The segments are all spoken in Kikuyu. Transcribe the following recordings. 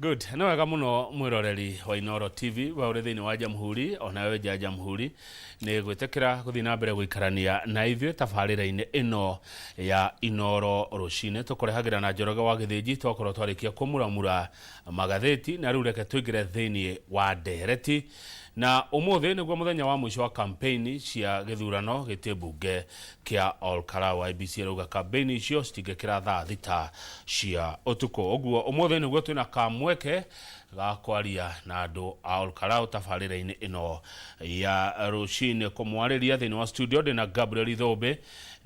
Good. Nĩ wega mũno mwĩroreri wa Inooro TV we ũrĩ thĩinĩ wa Jamhuri ona we nja ya Jamhuri nĩ gwĩtĩkĩra gũthiĩ na mbere gũikarania na ithuĩ tabarĩra-inĩ ĩno ya Inooro rũcinĩ. Tũkũrehagĩra na Njoroge wa Gĩthĩnji twakorwo twarĩkia kũmuramura magathĩti, na rĩu reke tũingĩre thĩinĩ wa ndereti. Na ũmũthĩ nĩguo mũthenya wa mũico wa kampeini cia gĩthurano gĩtĩ mbunge kĩa Ol Kalou. IEBC ĩrauga kampeini icio citingĩkĩra thaa thita cia ũtukũ. Ũguo ũmũthĩ nĩguo twĩna kamweke ga kwaria na andũ a Ol Kalou tabarĩra-inĩ ĩno ya rũcinĩ. Kũmwarĩria thĩinĩ wa studio ndĩna Gabriel Ithũmbĩ,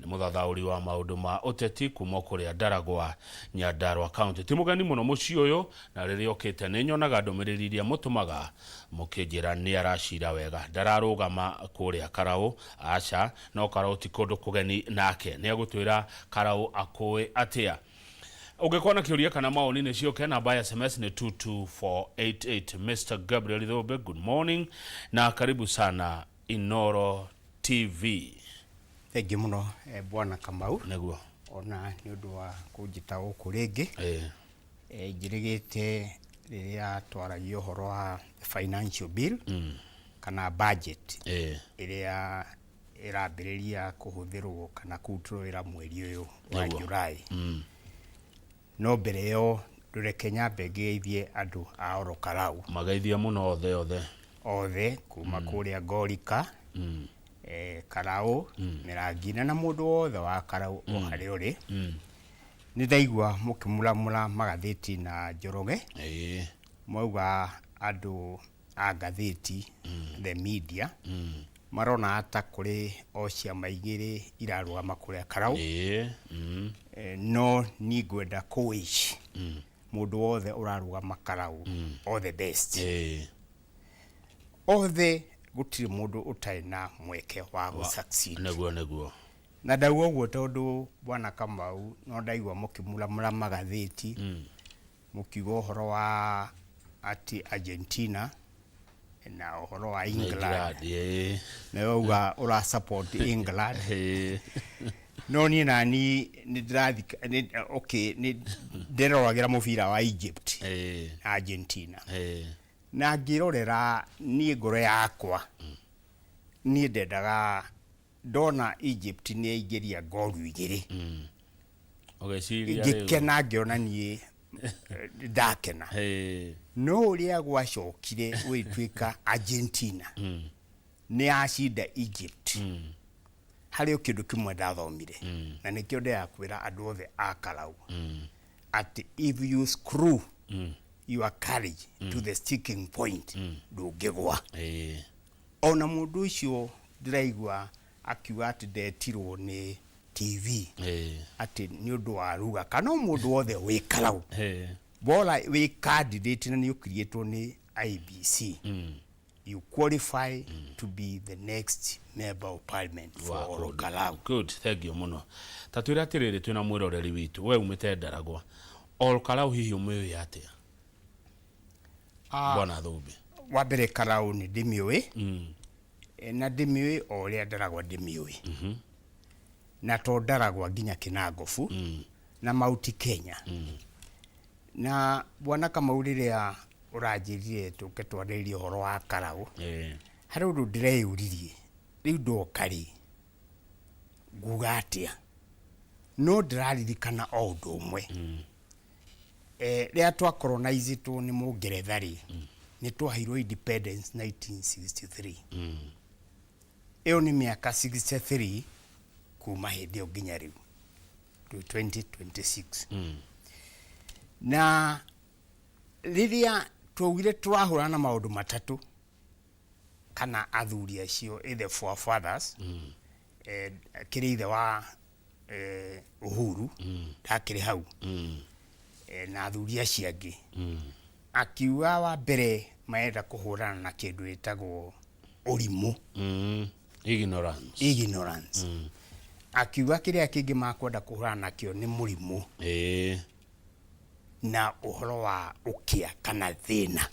nĩ mũthathaũri wa maũndũ ma ũteti kuma kũrĩa Ndaragwa, Nyandarua County. Ti mũgeni mũno mũciĩ ũyũ, na rĩrĩa okĩte nĩ nyonaga ndũmĩrĩri iria mũtũmaga mũkĩnjĩra nĩ aracira wega. Ndararũgama kũrĩa Karaũ, aca, no Karaũ ti kũndũ kũgeni nake. Nĩ egũtwĩra Karaũ akũĩ atĩa. Ũngĩkorwo na kĩũria kana mawoni nĩ ciũke, namba ya SMS nĩ 22488. Mr. Gabriel Ithũmbĩ, good morning na karibu sana Inooro TV. Thengiũ mũno Bwana Kamau. Nĩguo. Ona nĩ ũndũ wa kũnjĩta gũkũ rĩngĩ. Njĩrĩgĩte rĩrĩa twaragia ũhoro wa financial bill kana budget ĩrĩa ĩrambĩrĩria kũhũthĩrwo kana kũrutwo wĩra mweri ũyũ wa July. No mbere ĩyo reke nyambe ngeithie andũ a Ol Kalou. Mageithie mũno othe othe. Othe kuma kũrĩa Ngorika, Karaũ, Mĩrangina na mũndũ wothe wa Karaũ o harĩa ũrĩ. Nĩ ndaigua mũkĩmuramura magathĩti na Njoroge, mwauga andũ a ngathĩti, the media, marona ta kũrĩ o ciama igĩrĩ irarũgama kũrĩa Karaũ. No niĩ ngwenda kũ wish mũndũ wothe ũrarũgama Karaũ all the best. Othe gũtirĩ mũndũ ũtarĩ na mweke wa gũ succeed. Nĩguo nĩguo. Na ndauga ũguo tondũ Bwana Kamau no ndaigua mũkĩmuramura magathĩti mũkiuga ũhoro wa atĩ Argentina na ũhoro wa England. England. Na wauga ũra support England. No niĩ nani nĩ ndĩrathika okay, nĩ ndĩroragĩra mũbira wa Egypt na Argentina. Na ngĩrorera niĩ ngoro yakwa niĩ ndendaga ndona Egypt nĩ yaingĩria ngoru igĩrĩ. Ũgeciria rĩu. Ngĩkena ngĩona niĩ ndakena. No ũrĩa gwacokire gũgĩtuĩka Argentina nĩ yacinda Egypt. Harĩ o kĩndũ kĩmwe ndathomire na nĩkĩo ndĩraga kwĩra andũ othe a Karau atĩ if you screw your courage to the sticking point ndũngĩgwa. Ona mũndũ ũcio ndĩraigua akiuga atĩ ndetirwo nĩ TV atĩ nĩ ũndũ wa Ruga kana o mũndũ wothe wĩ Karau bora wĩ candidate na nĩ ũkiriĩtwo nĩ IEBC, you qualify to be the next member of parliament for Ol Kalou. Good, thank you mũno. Ta twĩre atĩrĩrĩ, twĩna mwĩroreri witũ, we umĩte Ndaragwa. Ol Kalou hihi ũmĩũĩ atĩa? Bwana Thũmbĩ. Wa mbere Karau nĩ ndĩmĩũĩ na ndĩmĩũĩ o ũrĩa Ndaragwa ndĩmĩũĩ na to Ndaragwa nginya Kĩnangobu na Mount Kenya. Na Bwana Kamau rĩrĩa ũranjĩrire tũke twarĩrĩrie ũhoro wa Karau, harĩ ũndũ ndĩreyũririe, rĩu ndoka rĩ, nguga atĩa? No ndĩraririkana o ũndũ ũmwe. Rĩrĩa twa colonizĩtwo nĩ mũngeretha rĩ, nĩ twaheirwo independence 1963. Ĩyo nĩ mĩaka 63 kuma hĩndĩ ĩyo nginya rĩu, 2026. Na rĩrĩa twaugire tũrahũrana na maũndũ matatũ, kana athuri acio the forefathers, kĩrĩ ithe wa Uhuru ndakĩrĩ hau na athuri acio angĩ, akiuga wa mbere marenda kũhũrana na kĩndũ gĩtagwo ũrimũ. Ignorance. Ignorance. Akiuga kĩrĩa kĩngĩ makwenda kũhũrana nakĩo nĩ mũrimũ na ũhoro wa ũkĩa kana thĩna.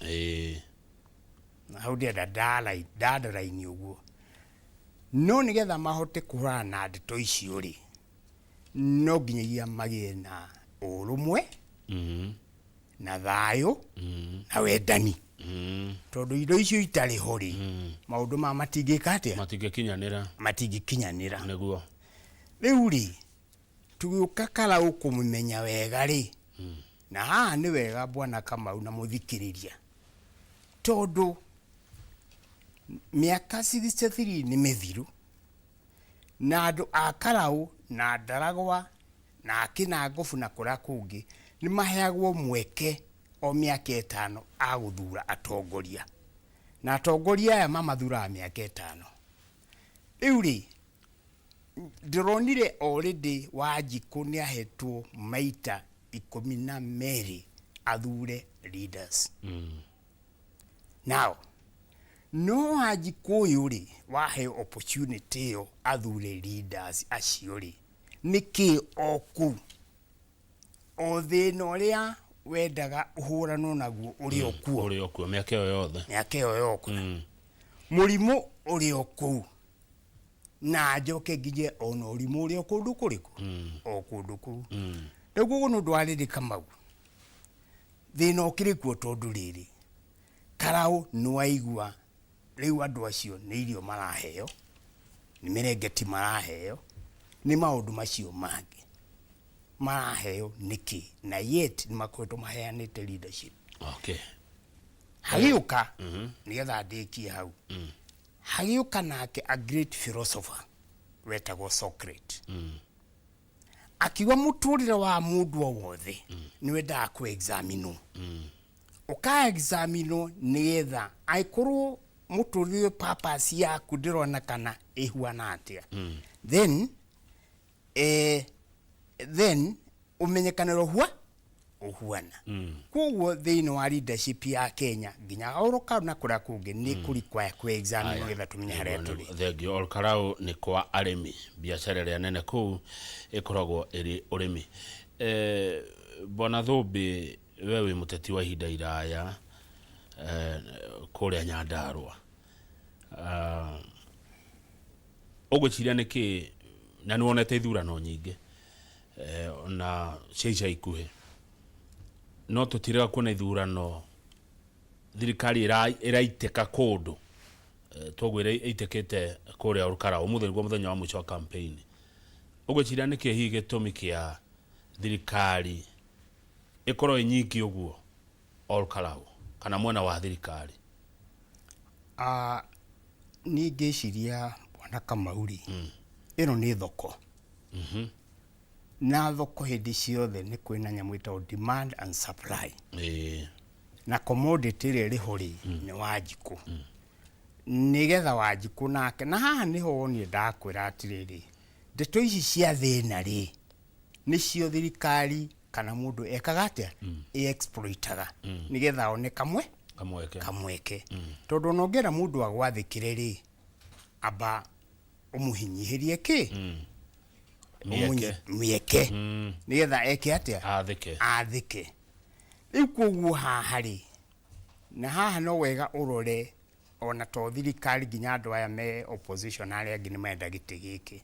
Na hau ndĩrenda ndandaraini ũguo. No nĩgetha mahote kũhũrana na ndeto icio rĩ, no nginyagia magĩe na ũrũmwe. Na thayũ na wendani, tondũ indo icio itarĩ ho rĩ, maũndũ maya matingĩka atĩa? Matingĩkinyanĩra. Matingĩkinyanĩra. Nĩguo. Rĩu rĩ, tũgĩũka Karau kũmũmenya wega rĩ, na haha nĩ wega bwana Kamau na mũthikĩrĩria, tondũ mĩaka 63 nĩ mĩthiru, na andũ a Karau na Ndaragwa na Akinangobu na kũrĩa kũngĩ nĩ maheagwo mweke o mĩaka 5 a gũthura atongoria, na atongoria aya mamathuraga mĩaka 5. Rĩu rĩ, ndĩronire already Wanjikũ nĩ ahetwo maita 12 athure leaders. Now no Wanjikũ ũyũ rĩ, waheo opportunity ĩyo athure leaders acio rĩ, nĩkĩ o kũu o thĩna ũrĩa wendaga ũhũranwo naguo ũrĩ o kuo? Ũrĩ o kuo mĩaka ĩyo yothe. Mĩaka ĩyo yothe, mũrimũ ũrĩ o kũu, na njoke nginye ona ũrimũ ũrĩ o kũndũ kũrĩkũ, o kũndũ kũu. Rĩu koguo nĩ ũndũ wa rĩrĩ, Kamau, thĩna ũkĩrĩ kuo, tondũ rĩrĩ, Karau nĩ waigua rĩu andũ acio nĩ irio maraheo, nĩ mĩrengeti maraheo, nĩ maũndũ macio mangĩ maraheo nĩkĩ, na yet nĩ makoretwo maheanĩte leadership. Hagĩũka, nĩgetha ndĩkie hau, hagĩũka nake a great philosopher wetagwo Socrates, akiuga mũtũrĩre wa mũndũ o wothe nĩ wendaga kũ-examinwo, ũka-examinwo nĩgetha angĩkorwo mũtũrĩre purpose yaku ndĩrona kana ĩhuana atĩa, then ũmenyekanĩre ũhua ũhuana. Koguo thĩinĩ wa leadership ya Kenya nginya oro na kũrĩa kũngĩ nĩ kũ-require kũ-examine nĩgetha tũmenye harĩa tũrĩ. Thengio. Olkarau nĩ kwa arĩmi, biacara ĩrĩa nene kũu ĩkoragwo ĩrĩ ũrĩmi. Bwana Thũmbĩ, we wĩ mũteti wa ihinda iraya kũrĩa Nyandarũa. Ũgwĩciria nĩkĩ, na nĩ wonete ithurano nyingĩ na cia ica ikuhĩ, no tũtirega kuona ithurano thirikari ĩraitĩka kũndũ, toguo ĩitĩkĩte kũrĩa Olkalau ũmũthĩ nĩguo mũthenya wa mũico wa campaign. Ũgwĩciria nĩkĩ hihi gĩtũmi kĩa thirikari ĩkorwo ĩ nyingĩ ũguo Olkalau kana mwena wa thirikari? Niĩ ngĩciria, bwana Kamau rĩ, ĩno nĩ thoko, na thoko hĩndĩ ciothe nĩ kwĩna nyamũ ĩtagwo demand and supply. Na commodity ĩrĩa ĩrĩ ho rĩ, nĩ Wanjikũ. Nĩgetha Wanjikũ nake, na haha nĩho wonire ndakwĩra atĩrĩrĩ, ndeto ici cia thĩna rĩ, nĩcio thirikari kana mũndũ ekaga atĩa, ĩ-exploitaga nĩgetha one kamwe kamweke. Kamweke, tondũ ona ũngĩenda mũndũ agwathĩkĩre rĩ, amba ũmũhinyihĩrie kĩ? Mĩeke. Mĩeke, nĩgetha eke atĩa? Athĩke. Athĩke. Rĩu koguo haha rĩ, na haha no wega ũrore ona to thirikari, nginya andũ aya me opposition arĩa angĩ nĩ marenda gĩtĩ gĩkĩ,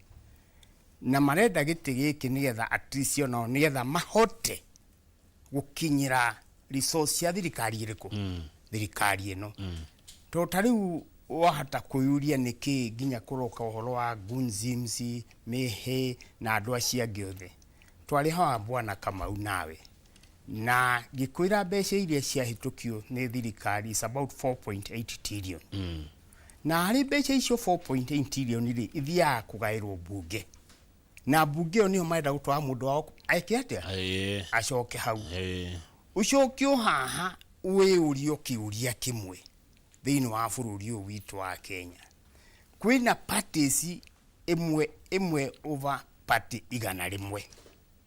na marenda gĩtĩ gĩkĩ nĩgetha at least onao nĩgetha mahote gũkinyĩra resource cia thirikari ĩrĩkũ, thirikari ĩno. Tondũ ta rĩu wahota kwĩyũria nĩkĩ nginya kũroka ũhoro wa Gunzims, Mĩhĩ na andũ acio angĩ othe. Twarĩ haha, bwana Kamau, nawe, na ngĩkwĩra mbeca iria ciahĩtũkio nĩ thirikari is about 4.8 trillion, na harĩ mbeca icio 4.8 trillion rĩ, ithiaga kũgaĩrwo mbunge, na mbunge ĩyo nĩyo marenda gũtwara mũndũ wao eke atĩa? Acoke hau. Ũcoke o haha wĩyũrie kĩũria kĩmwe: thĩinĩ wa bũrũri ũyũ witũ wa Kenya kwĩna parties ĩmwe ĩmwe over party 100,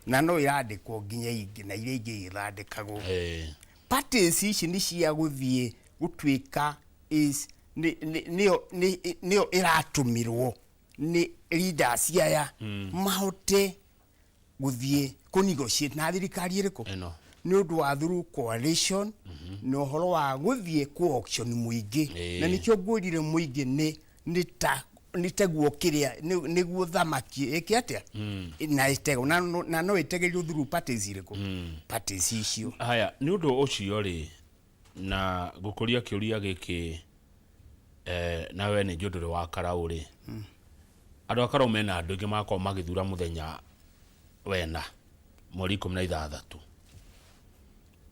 na no ĩrandĩkwo nginya ingĩ na iria ingĩ igĩthondekagwo. Parties ici nĩ cia gũthiĩ gũtuĩka is nĩyo ĩratũmĩrwo nĩ leaders aya mahote gũthiĩ kũ negotiate na thirikari ĩrĩkũ? Ĩno. Nĩ ũndũ wa through coalition na ũhoro wa gũthiĩ ku auction mũingĩ. Na nĩkĩo ngwĩrire mũingĩ nĩ ta Nĩ teguo kĩrĩa nĩguo thamaki ĩke atĩa na ĩtegwo na no ĩtegerio through parties irĩkũ, parties icio. Haya, nĩ ũndũ ũcio rĩ, na ngũkũria kĩũria gĩkĩ, nawe nĩ njũĩ ndũrĩ wa Karaũ rĩ, andũ a Karaũ mena andũ aingĩ magakorwo magĩthura mũthenya wena mweri 16.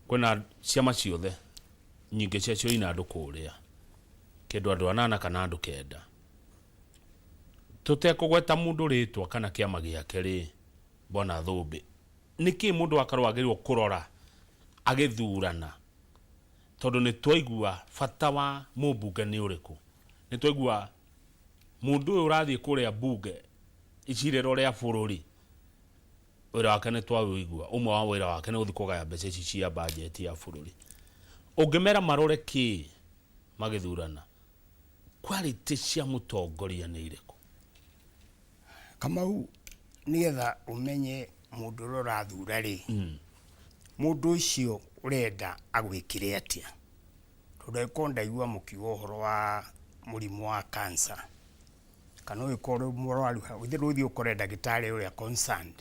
Kwĩna ciama ciothe nyingĩ ciacio ina andũ kũrĩa kĩndũ andũ anana kana andũ 9. Tũtekũgweta mũndũ rĩtwa kana kĩama gĩake rĩ, Bwana Thũmbĩ, nĩkĩ mũndũ wa Karũa agĩrĩirwo kũrora agĩthurana? Tondũ nĩ twaigua bata wa mũmbunge nĩ ũrĩkũ, nĩ twaigua mũndũ ũyũ ũrathiĩ kũrĩa mbunge icirĩro rĩa bũrũri wĩra wake nĩ twaũigua, ũmwe wa wĩra wake nĩ gũthiĩ kũgaya mbeca ici cia bajeti ya bũrũri. Ũngĩmera marore kĩ magĩthurana, quality cia mũtongoria nĩ irĩkũ? Kamau, nĩgetha ũmenye mũndũ ũrĩa ũrathura rĩ, mũndũ ũcio ũrenda agwĩkĩre atĩa? Tondũ angĩkorwo ndaigua mũkiuga ũhoro wa mũrimũ wa cancer, kana ũngĩkorwo ũrĩ mũrwaru, githĩ ndũgũthiĩ ũkore ndagĩtarĩ ũrĩa concerned?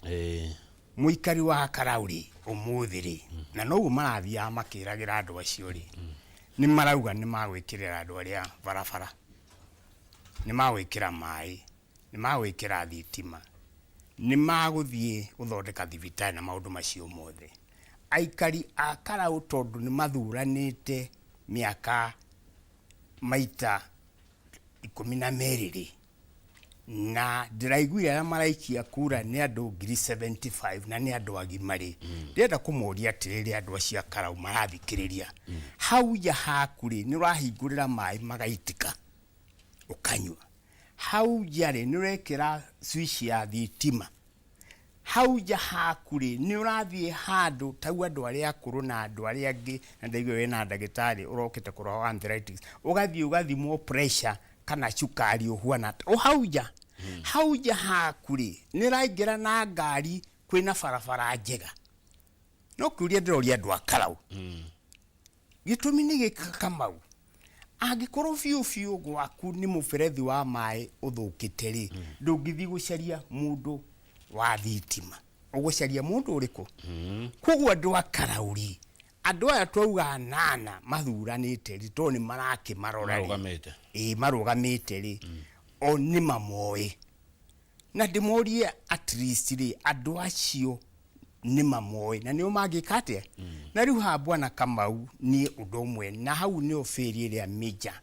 Mũikari wa Karau rĩ, ũmũthĩ rĩ, na noguo marathiaga makĩragĩra andũ acio rĩ, nĩ marauga nĩ magwĩkĩrĩra andũ arĩa barabara, nĩ magwĩkĩra maĩ, nĩ magwĩkĩra thitima, nĩ magũthiĩ gũthondeka thibitarĩ na maũndũ macio mothe. Aikari a Karau tondũ nĩ mathuranĩte mĩaka maita 12 rĩ, na ndĩraiguire arĩa maraikia kura nĩ andũ 75,000 na nĩ andũ agima rĩ, ndĩrenda kũmoria atĩrĩrĩ, andũ acio a Karau marathikĩrĩria, hau nja haku rĩ, nĩ ũrahingũrĩra maĩ magaitĩka ũkanyua? Hau nja rĩ, nĩ ũrekĩra switch ya thitima? Hau nja haku rĩ, nĩ ũrathiĩ handũ tau andũ arĩa akũrũ na andũ arĩa angĩ, na ndaigua wĩna ndagĩtarĩ ũrokĩte kũrora wa arthritis, ũgathiĩ ũgathimwo pressure kana cukari ũhuana atĩa o hau nja? Hau nja haku rĩ, nĩ ũraingĩra na ngari kwĩna barabara njega? No kĩũria ndĩroria andũ a Karau. Gĩtũmi nĩ gĩkĩ, Kamau, angĩkorwo biũ biũ gwaku nĩ mũberethi wa maĩ ũthũkĩte rĩ, ndũngĩthiĩ gũcaria mũndũ wa thitima, ũgũcaria mũndũ ũrĩkũ? Koguo andũ a Karau rĩ, andũ aya twauga anana mathuranĩte rĩ, tondũ nĩ marakĩmarora rĩ, Marũgamĩte. Ĩĩ, marũgamĩte rĩ, o nĩ mamoĩ. Na ndĩmorie at least rĩ, andũ acio nĩ mamoĩ na nĩo mangĩka atĩa? Na rĩu haha, bwana Kamau, niĩ ũndũ ũmwe na hau nĩyo failure ĩrĩa major.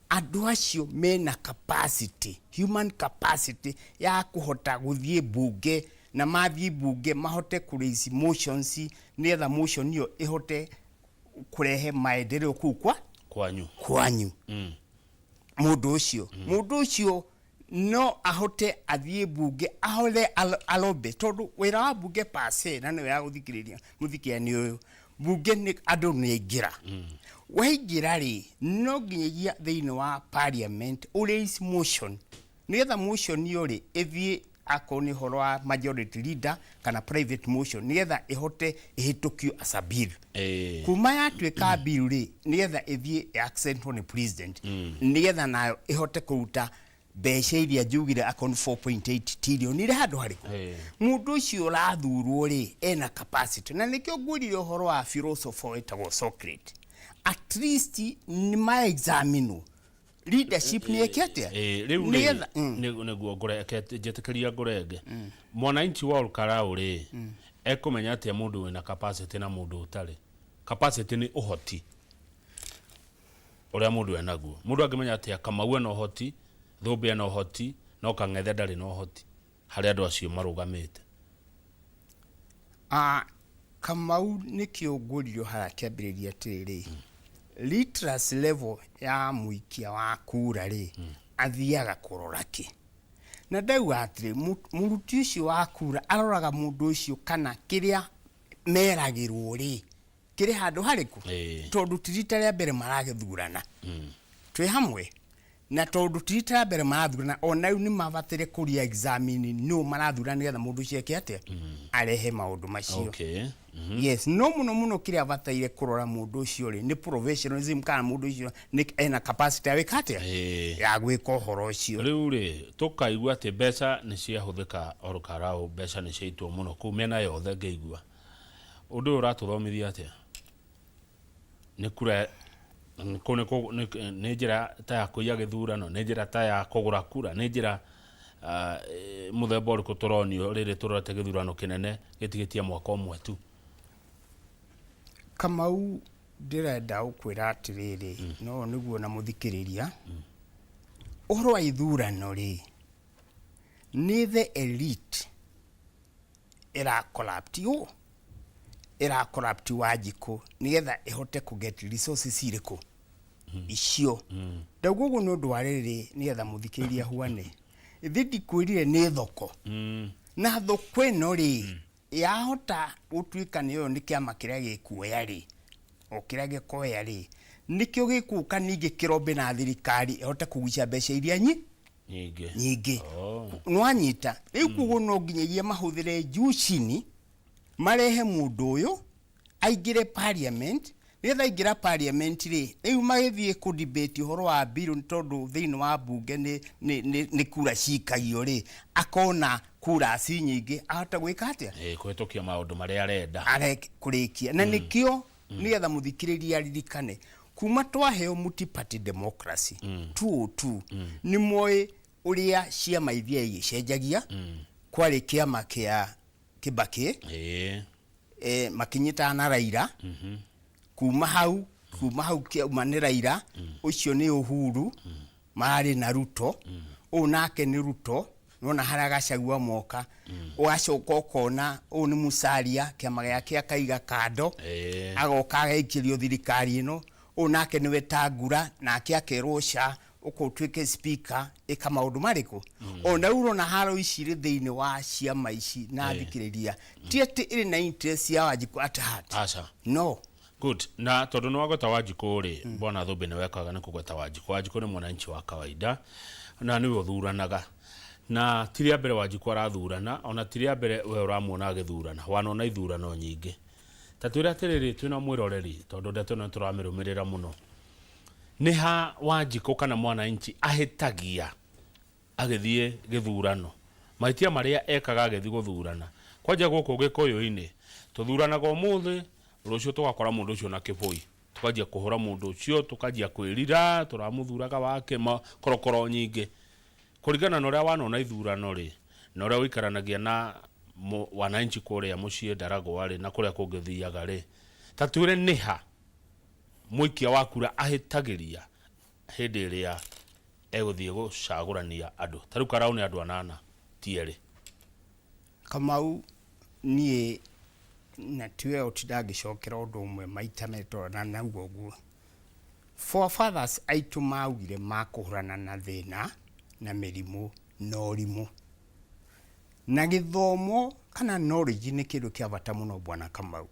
Andũ acio mena capacity, human capacity ya kũhota gũthiĩ mbunge, na mathiĩ mbunge mahote kũ raise motions, nĩgetha motion ĩyo ĩhote kũrehe maendeleo kũu kwa kwanyu. Kwanyu. Mũndũ ũcio no ahote athiĩ mbunge ahore arombe, tondũ wĩra wa mbunge pase na nĩwe ya gũthikĩrĩria mũthikĩria nĩ ũyũ, mbunge nĩ andũ nĩ aingĩra, waingĩra rĩ, no nginyagia thĩinĩ wa parliament ũ raise motion, nĩgetha motion ĩyo rĩ ĩthiĩ, akorwo nĩ ũhoro wa majority leader kana private motion, nĩgetha ĩhote ĩhĩtũkio as a bill. Kuma yatuĩka bill rĩ, nĩgetha ĩthiĩ accent nĩ president, nĩgetha nayo ĩhote kũruta mbeca iria njugire, akorwo nĩ 4.8 trillion irĩ handũ harĩkũ. Mũndũ ũcio ũrathurwo rĩ, ena capacity? Na nĩkĩo ngwĩrire ũhoro wa philosopher wĩtagwo Socrates. At least nĩ ma-examine leadership nĩ ĩke atĩa. Rĩu rĩ, Nĩgetha nĩguo ngũreke njĩtĩkĩria ngũrenge, mwananchi wa Olkarau rĩ, ekũmenya atĩa mũndũ wĩna capacity na mũndũ ũtarĩ capacity? Nĩ ũhoti ũrĩa mũndũ enaguo. Mũndũ angĩmenya atĩa Kamau ena ũhoti, Thũmbĩ ena ũhoti, no Kang'ethe ndarĩ na ũhoti harĩ andũ acio marũgamĩte? Ah, Kamau, nĩkĩo ngũririo harĩa kĩambĩrĩria atĩrĩrĩ, literacy level ya mũikia wa kura rĩ, athiaga kũrora kĩ? Na ndauga atĩrĩ, mũruti ũcio wa kura aroraga mũndũ ũcio kana kĩrĩa meragĩrwo rĩ, kĩrĩ handũ harĩkũ. Tondũ ti rita rĩa mbere maragĩthurana, twĩ hamwe, na tondũ ti rita rĩa mbere marathurana, ona rĩu nĩ mabatire kũria examine nũ marathurana, nĩgetha mũndũ ũcio eke atĩa, arehe maũndũ macio. Yes, no mũno mũno kĩrĩa bataire kũrora mũndũ ũcio rĩ nĩ professionalism, kana mũndũ ũcio nĩ ena capacity ya gwĩka atĩa, ya gwĩka ũhoro ũcio. Rĩu rĩ, tũkaigua atĩ mbeca nĩ ciahũthĩka Olkalau, mbeca nĩ ciaitwo mũno kũu mĩena yothe ngĩigua. Ũndũ ũyũ ũratũthomithia atĩa? Nĩ kura kũu nĩ njĩra ta ya kũiya gĩthurano, nĩ njĩra ta ya kũgũra kura, nĩ njĩra mũthemba ũrĩkũ tũronio rĩrĩ tũrorete gĩthurano kĩnene gĩtigĩtie mwaka ũmwe tu? Kamau, ndĩrenda gũkwĩra atĩrĩrĩ, no nĩguo na mũthikĩrĩria, ũhoro wa ithurano rĩ, nĩ the elite ĩra corrupt ũ, ĩra corrupt Wanjikũ nĩgetha ĩhote kũ get resources irĩkũ icio. Ndauga ũguo nĩ ũndũ wa rĩrĩ, nĩgetha mũthikĩrĩria huane, ithe ndikwĩrire nĩ thoko, na thoko ĩno rĩ, yahota gũtuĩka nĩyo nĩ kĩama kĩrĩa gĩkuoya rĩ, o kĩrĩa gĩkoya rĩ, nĩkĩo gĩkũka ningĩ kĩrombe na thirikari ĩhote kũgucia mbeca iria nyingĩ. Nyingĩ. Nwanyita rĩu, koguo no nginyagia mahũthĩre juu chini marehe mũndũ ũyũ aingĩre parliament, nĩgetha aingĩra parliament rĩ, rĩu magĩthiĩ kũ debate ũhoro wa bill, nĩ tondũ thĩinĩ wa bunge nĩ kura cikagio rĩ, akona kura ci nyingĩ, ahota gwĩka atĩa? Kũhĩtũkia maũndũ marĩa arenda. Are kũrĩkia na nĩkĩo nĩgetha mũthikĩrĩria aririkane kuma twaheo multi-party democracy 202, nĩ moĩ ũrĩa ciama ithiaga igĩcenjagia. Kwarĩ kĩama kĩa Kibaki, makinyitana na Raila. Kuma hau kĩauma nĩ Raila ũcio, nĩ Uhuru mararĩ na Ruto, ũyũ nake nĩ Ruto, nona harĩa Gachagua moka, ũgacoka ũkona ũyũ nĩ Musalia, kĩama gĩake akaiga kando, agoka agaikĩrio thirikari ĩno. Ũyũ nake nĩ Wetangula, nake akerwo ca ũka ũtuĩke speaker, ĩka maũndũ marĩkũ. Ona rĩu ũrona haro ici irĩ thĩinĩ wa ciama ici na thikĩrĩria, ti atĩ ĩrĩ na interest ya Wanjikũ at heart. Aca. No. Good. Na tondũ nĩ wagweta Wanjikũ rĩ, bwana Thũmbĩ, nĩ wekaga nĩ kũgweta Wanjikũ. Wanjikũ nĩ mwananchi wa kawaida na nĩwe ũthuranaga, na ti rĩa mbere Wanjikũ arathurana, ona ti rĩa mbere we ũramuona agĩthurana, wanona ithurano nyingĩ. Ta twĩre atĩrĩrĩ, twĩna mwĩroreri, tondũ ndeto ĩno nĩtũramĩrũmĩrĩra mũno, nĩ ha Wanjikũ kana mwananchi ahĩtagia agĩthiĩ gĩthurano, mahĩtia marĩa ekaga agĩthiĩ gũthurana? Kwanja gũkũ Gĩkũyũ-inĩ tũthuranaga ũmũthĩ, rũciũ tũgakora mũndũ ũcio na kĩbũi, tũkanjia kũhũra mũndũ ũcio, tũkanjia kwĩrira tũramũthuraga wake, korokoro nyingĩ. Kũringana na ũrĩa wanona ithurano rĩ, na ũrĩa ũikaranagia na wananchi kũrĩa mũciĩ Ndaragwa rĩ, na kũrĩa kũngĩ ũthiaga rĩ, ta twĩre nĩ ha mũikia wa kura ahĩtagĩria hĩndĩ ĩrĩa egũthiĩ gũcagũrania andũ? Ta rĩu Karau nĩ andũ anana ti erĩ. Kamau, niĩ na tiwe ũtinda ngĩcokera ũndũ ũmwe maita merĩ, na nauga ũguo forefathers aitũ maugire makũhũrana na thĩna na mĩrimũ na ũrimũ na gĩthomo kana knowledge nĩ kĩndũ kĩa bata mũno, bwana Kamau.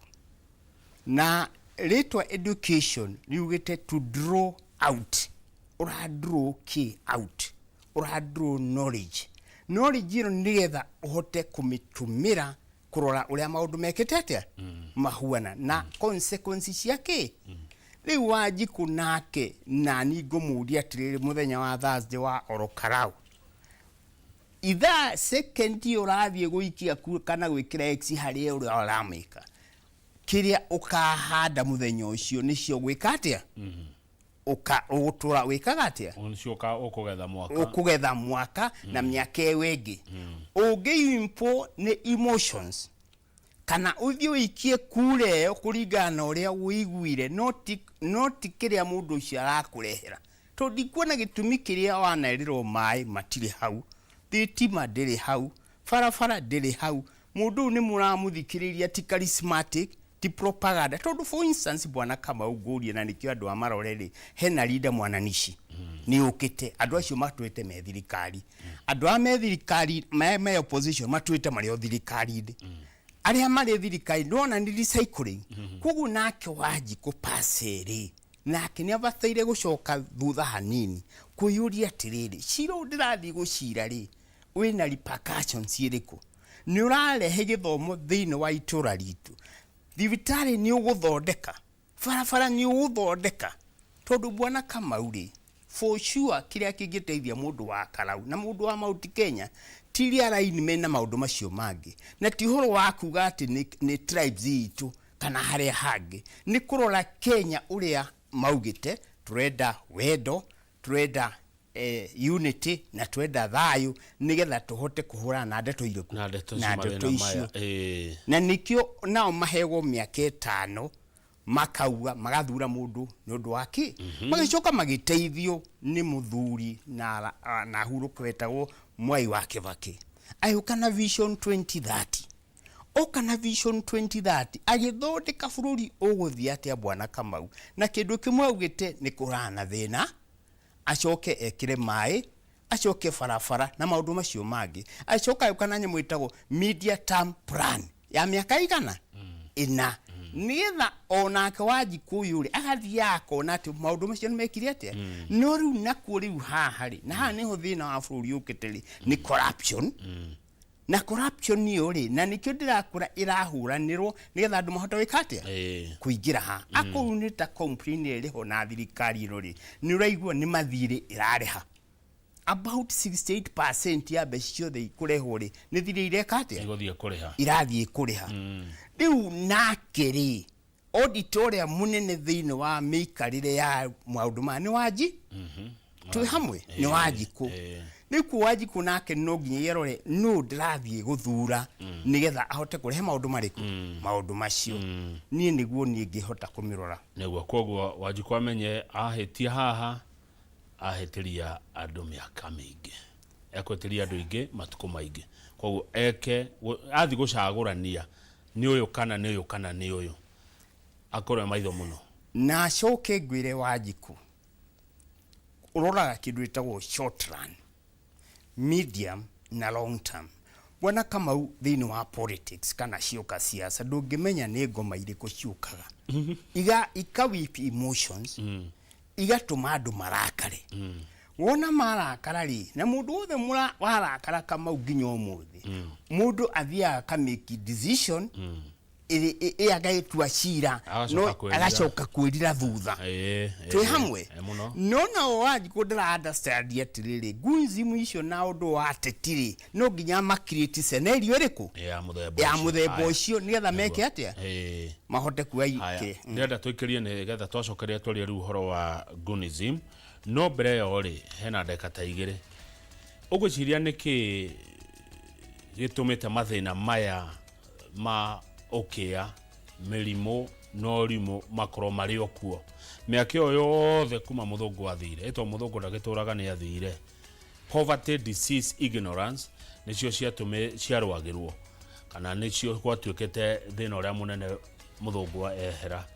Na rĩtwa education riugĩte to draw out. Ũra draw kĩ out? Ũra draw knowledge. Knowledge ĩno nĩgetha ũhote kũmĩtũmĩra kũrora ũrĩa maũndũ mekĩte atĩa, mahuana na consequence cia kĩ. Rĩu Wanjikũ nake nani ngũmũria atĩrĩrĩ, mũthenya wa Thursday wa Orokarau, ithaa second ũrathiĩ gũikia kana gwĩkĩra X harĩa ũrĩa ũramĩka, kĩrĩa ũkahanda mũthenya ũcio nĩcio gwĩka atĩa, ũka ũgũtũra wĩkaga atĩa? Nĩcio ũkũgetha mwaka. Ũkũgetha mwaka na mĩaka ĩyo ĩngĩ. Ũngĩimpo nĩ emotions kana ũthiĩ ũikie kura ĩyo kũringana na ũrĩa ũiguire, no ti kĩrĩa mũndũ ũcio arakũrehera, tondũ ndikuona gĩtũmi kĩrĩa wanerĩrwo. Maĩ matirĩ hau, thitima ndĩrĩ hau, barabara ndĩrĩ hau. Mũndũ ũyũ nĩ mũramũthikĩrĩria, ti charismatic, ti propaganda. Tondũ for instance, bwana Kamau, ngũrie, na nĩkĩo andũ a marore rĩ, hena Linda Mwananishi nĩ ũkĩte. Andũ acio matwĩte me thirikari, andũ a me thirikari, me opposition matwĩte marĩ o thirikari-inĩ, arĩa marĩ thirikari ndona nĩ recycling. Koguo nake Wanjikũ pase rĩ, nake nĩ abataire gũcoka thutha hanini kwĩyũria atĩrĩrĩ, cira ũyũ ndĩrathiĩ gũcira rĩ, wĩna repercussions irĩkũ? Nĩ ũrarehe gĩthomo thĩinĩ wa itũra ritũ? Thibitarĩ nĩ ũgũthondeka, barabara nĩ ũgũthondeka, tondũ bwana Kamau rĩ, for sure kĩrĩa kĩngĩteithia mũndũ wa Karau na mũndũ wa Mount Kenya ti realignment na maũndũ macio mangĩ, na ti ũhoro wa kuga atĩ nĩ tribes itũ kana harĩa hangĩ, nĩ kũrora Kenya ũrĩa maugĩte, tũrenda wendo, tũrenda unity na twenda thayũ nĩgetha tũhote kũhũrana na ndeto irĩkũ? Na ndeto na icio, ndeto mathĩna icio. maya. Na nĩkĩo nao mahegwo mĩaka 5 makauga magathura mũndũ nĩ ũndũ wa kĩ, magĩcoka magĩteithio nĩ mũthuri na hurũka wetagwo Mwai wa Kibaki, agĩũka na Vision 2030, oka na Vision 2030 agĩthondeka bũrũri ũgũthiĩ atĩa, bwana Kamau, na kĩndũ kĩmwe augĩte nĩ kũhũrana na thĩna, acoke ekĩre maĩ, acoke barabara na maũndũ macio mangĩ, acoka agĩũka na nyamũ ĩtagwo media term plan ya mĩaka 400, nĩgetha onake Wanjikũ ũyũ rĩ agathiaga akona atĩ maũndũ macio nĩ mekire atĩa. No rĩu nakuo rĩu haha rĩ, na haha nĩho thĩna wa bũrũri ũkĩte rĩ, nĩ corruption, na corruption ĩyo rĩ, na nĩkĩo ndĩrakũra ĩrahũranĩrwo nĩgetha andũ mahote gwĩka atĩa? Kũingĩra ha akorwo nĩ ta complain ĩrĩ ho na thirikari ĩno rĩ, nĩ ũraigua nĩ mathirĩ ĩrarĩha about 68% ya mbeca ciothe ikũrehwo rĩ, nĩ thirĩ ireka atĩa? Igũthiĩ kũrĩha. Irathiĩ kũrĩha. Rĩu nake rĩ, auditor ũrĩa mũnene thĩinĩ wa mĩikarĩre ya maũndũ maya nĩ Wanji, twĩ hamwe, nĩ Wanjikũ. Rĩu kuo Wanjikũ nake no nginya erore nũ ndĩrathiĩ gũthura nĩgetha ahote kũrehe maũndũ marĩkũ, maũndũ macio. Niĩ nĩguo niĩ ngĩhota kũmĩrora. Nĩguo, koguo Wanjikũ amenye ahĩtia haha, ahĩtĩria andũ mĩaka mĩingĩ, ekwĩtĩria andũ aingĩ matukũ maingĩ. Koguo eke athiĩ gũcagũrania nĩ ũyũ kana nĩ ũyũ kana nĩ ũyũ, akorwo e maitho mũno. Na acoke ngwĩre, Wanjikũ ũroraga kĩndũ gĩtagwo short run, medium na long term. Bwana Kamau, thĩinĩ wa politics kana cioka siasa, ndũngĩmenya nĩ ngoma irĩkũ ciũkaga iga ika whip emotions, igatũma andũ marakare. Wona marakara rĩ, na mũndũ wothe warakara, Kamau, nginya ũmũthĩ mũndũ athiaga akamake decision ĩ agagĩtua cira. Agacoka no kwĩrira. Agacoka kwĩrira thutha. Twĩ hamwe? Mũno. No nao Wanjikũ ndĩra understand atĩrĩrĩ, gunzimu icio na ũndũ wa ateti rĩ, no nginya makirĩti scenario ĩrĩkũ? Ya mũthemba Ya ũcio. mũthemba Haya. ũcio, nĩgetha meke atĩa? Mahote kuoya Haya, ikĩ ndĩrenda tũikĩrie nĩgetha twacokeria twarie rĩu ũhoro wa Gunism, no mbere ĩyo rĩ, hena ndagĩka ta 2. Ũgwĩciria nĩkĩ gĩtũmĩte mathĩna maya ma ũkĩa, mĩrimũ na ũrimũ makorwo marĩ o kuo mĩaka ĩyo yothe kuma mũthũngũ athire? Ĩtwo mũthũngũ ndagĩtũraga, nĩ athire. Poverty, disease, ignorance nĩcio ciatũmĩ ciarũagĩrwo kana nĩcio gwatuĩkĩte thĩna ũrĩa mũnene. Mũthũngũ ehera,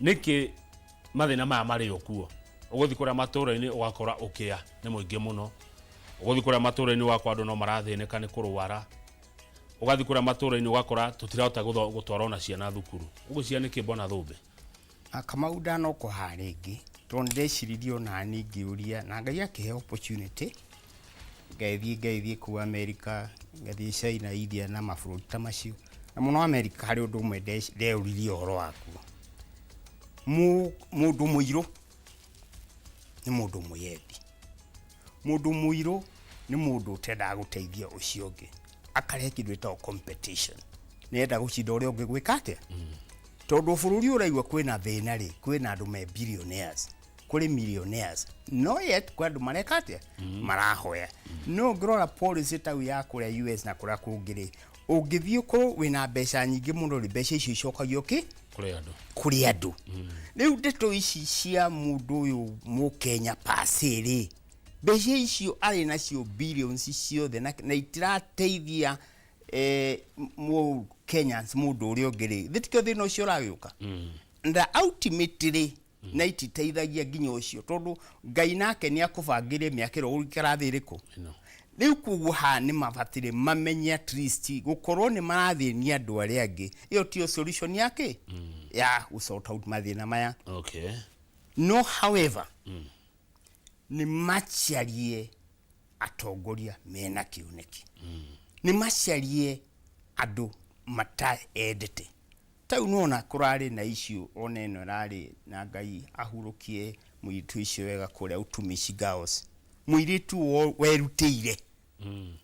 nĩkĩ mathĩna maya marĩ o kuo? Ũgũthiĩ kũrĩa matũũra-inĩ ũgakora ũkĩa nĩ mũingĩ mũno, ũgũthiĩ kũrĩa matũũra-inĩ ũgakora andũ no marathĩnĩka nĩ kũrwara, ũgathiĩ kũrĩa matũũra-inĩ ũgakora tũtirahota gũtwara ona ciana thukuru. Ũgwĩciria nĩkĩ, mbona Thũmbĩ? Kamau, ndanoka haha rĩngĩ tondũ ndeciririe ona niĩ ngĩũria na Ngai akĩhe opportunity, ngagĩthiĩ kũu America, ngathiĩ China, India na mabũrũri ta macio, na mũno America harĩ ũndũ ũmwe ndeyũririe ũhoro wakuo. Mũndũ mũirũ nĩ mũndũ mwĩyendi, mũndũ mũirũ nĩ mũndũ ũtendaga gũteithia ũcio ũngĩ, akarehe kĩndũ gĩtagwo competition, nĩenda gũcinda ũrĩa ũngĩ gwĩka atĩa, tondũ bũrũri ũraigua kwĩna thĩna rĩ, kwĩna andũ me billionaires, kũrĩ millionaires, no yet kwĩ andũ mareka atĩa? Marahoya. No ũngĩrora policy tau ya kũrĩa US na kũrĩa kũngĩ rĩ, ũngĩthiĩ ũkorwo wĩna mbeca nyingĩ mũno rĩ, mbeca icio icokagio kĩ? Kũrĩ andũ. Kũrĩ andũ. Rĩu ndeto ici cia mũndũ ũyũ mũkenya pase rĩ, mbeca icio arĩ nacio billions ciothe na itirateithia mũ Kenyans, mũndũ ũrĩa ũngĩ rĩ, thĩtikĩo thĩna ũcio ũragĩũka na ultimately na ititeithagia nginya ũcio, tondũ Ngai nake nĩ akũbangĩire mĩaka ĩrĩa ũgũikara thĩ ĩrĩkũ. Ĩno. Rĩu koguo haha nĩ mabatire mamenye at least gũkorwo nĩ marathĩnia andũ arĩa angĩ, ĩyo tiyo solution yake ya gũ sort out mathĩna maya. No however nĩ macarie atongoria mena kĩoneki, nĩ macarie andũ mataendete. Tau nona kũrarĩ na issue ona ĩno ĩrarĩ na Ngai ahurũkie mũirĩtu ũcio wega kũrĩa Utumishi Girls. Mũirĩtu werutĩire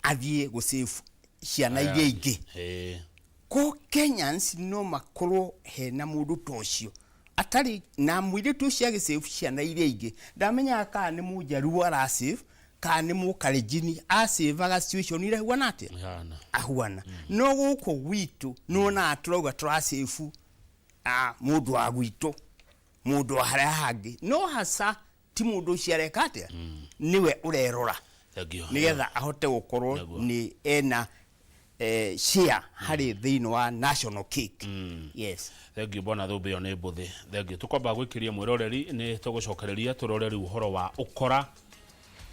athiĩ gũ-save ciana iria ingĩ. Ko Kenyans no makorwo hena mũndũ ta ũcio atarĩ na mũirĩtu ũcio agĩ-save ciana iria ingĩ, ndamenyaga kana nĩ mũnjaruo ara-save kana nĩ mũkalenjini, a-save-aga situation ĩrĩa ĩhuana atĩa? Ihana. Ahuana. No gũkũ gwitũ nĩwonaga tũrauga tũra-save mũndũ wa gwitũ, mũndũ wa harĩa hangĩ, no haca ti mũndũ ũcio areka atĩa, nĩwe ũrerora Thank you. nĩgetha ahote gũkorwo Nĩguo. nĩ ena share harĩ thĩinĩ wa national cake. Yes. Thank you bwana Thũmbĩ, ĩyo nĩ mbũthĩ. Thank you. Tũkwamba gwĩkĩria mwĩroreri nĩ tũgũcokereria tũrore rĩu ũhoro wa ũkora